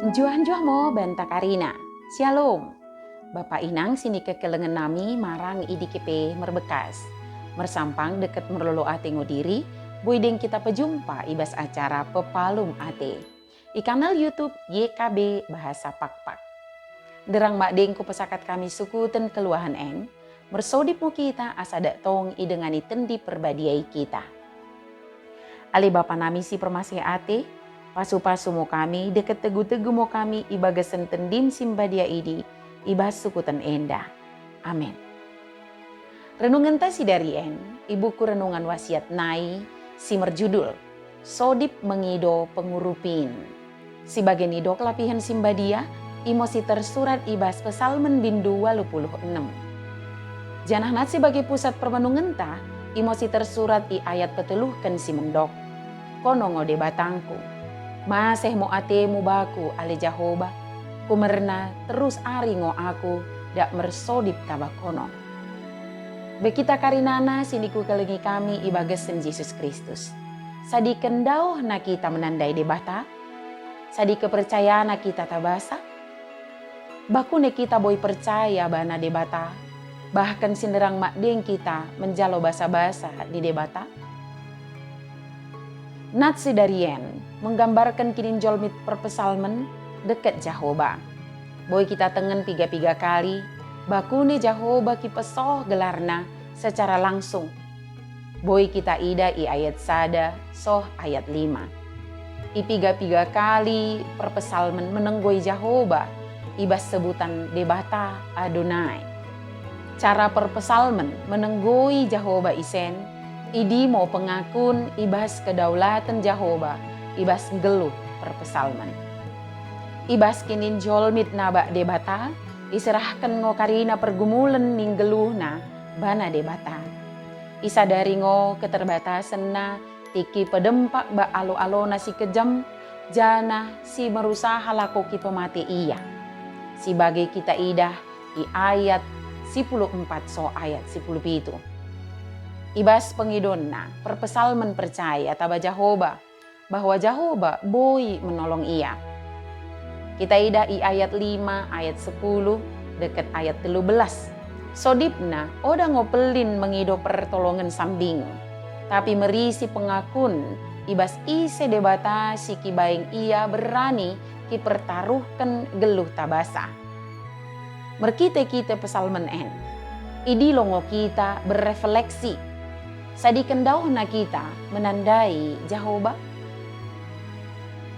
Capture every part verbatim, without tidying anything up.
Njuah-njuah mo banta karina. Syalom. Bapa inang sinikekelengen nami marang i dike pe merbekkas. Mersampang dekket merlolo ate ngo diri, boi deng kita pejumpa i bas acara Pepalum Ate i kanal YouTube Y K B Bahasa Pakpak. Nderrang madeng kupesakat kami sukuten keluahen en, mersodip mo kita asa dak tong idengani Tendi Perbadia i kita. Ale Bapa nami si permaseh ate, pasu-pasu mo kami, dekket tegu-tegu mo kami i bagasen Tendim si mbadia idi, i bas sukuten enda. Amen. Renungenta sidari en i buku Renungan Wasiat nai si merjudul Sodip Mengido Pengurupin. Si bage nidok lapihen si mbadia, imo si tersurat i bas Pesalmen bindu walu puluh enem. Janah nat si bage pusat permenungenta, imo si tersurat i ayat petelluken si mendok, "Kono ngo Debatangku. Maseh mo atemu baku, ale Jahoba, kumerna terus ari ngo aku dak mersodip taba kono." Bai kita karinana sinikukelengi kami i bagasen Jesus Kristus. Sadiken ndaohna kita menandai Debata? Sadiken percayana kita tabasa? Bakune kita boi percaya bana Debata, bahken sinderrang madeng kita menjalo basa-basa ni Debata? Nat sidari en menggambarken kininjolmit perpesalmen dekket Jahoba. Boi kita tengen piga-piga kali, bakune Jahoba kipesoh gelarna secara langsung. Boi kita idah i ayat sada soh ayat lima. I piga-piga kali perpesalmen menenggoi Jahoba i bas sebutan Debata Adonai. Cara perpesalmen menenggoi Jahoba isen, idi mo pengakun i bas kedaulaten Jahoba i bas nggelluh perpesalmen. I bas kininjolmitna bak Debata, iserahken ngo karina pergumulen ni nggelluhna bana Debata. Isadari ngo keterbatasenna tikki pedempak bak alo-alona si kejam, janah si merusaha lako kipemate ia. Si bage kita idah i ayat sipuluh empat soh ayat sipuluh pitu. I bas pengidonna, perpesalmen percaya taba Jahoba, bahwa Jahoba boi menolong ia. Kita idah i ayat lima, ayat sepuluh, dekket ayat tellu bellas. Sodipna oda ngo pellin mengido pertolongen sambing, tapi merisi pengakun i bas ise Debata si kibaing ia berani kipertaruhken nggelluh tabasa. Merkite-kite pesalmen en, idilo ngo kita berefleksi, sadiken ndaohna kita menandai Jahoba?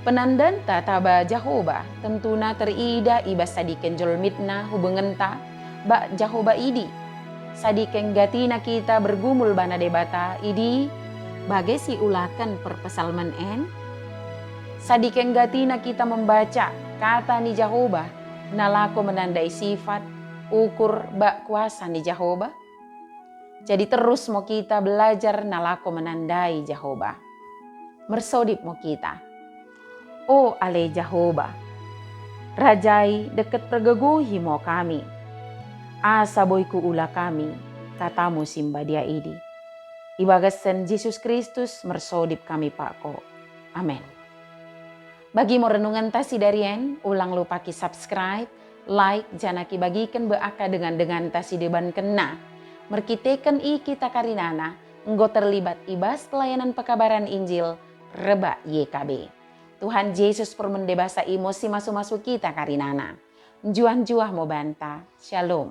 Penandanta taba Jahoba tentuna teridah i bas sadiken jolmitna hubungenta bak Jahoba idi. Sadiken gatina kita bergumul bana Debata idi, bage si ulaken perpesalmen en? Sadiken gatina kita membaca kata ni Jahoba nalako menandai sifat, ukur, bak kuasa ni Jahoba? Jadi terus mo kita belajar nalako menandai Jahoba. Mersodip mo kita. O ale Jahoba, rajai dekket pergegohi mo kami, asa boi kuula kami katamu si mbadia idi. I bagasen Jesus Kristus mersodip kami bak ko. Amen. Bagi mo renungenta sidari en, ulang lupa ki-subscribe, like, janah kibagiken bak dengan-denganta si debankenna. Merkiteken i kita karinana enggo terlibat i bas pelayanan pekabaran Injil rebbak Y K B. Tuhan Jesus permende basa i mo si masu-masu kita karinana. Njuah-njuah mo banta. Shalom.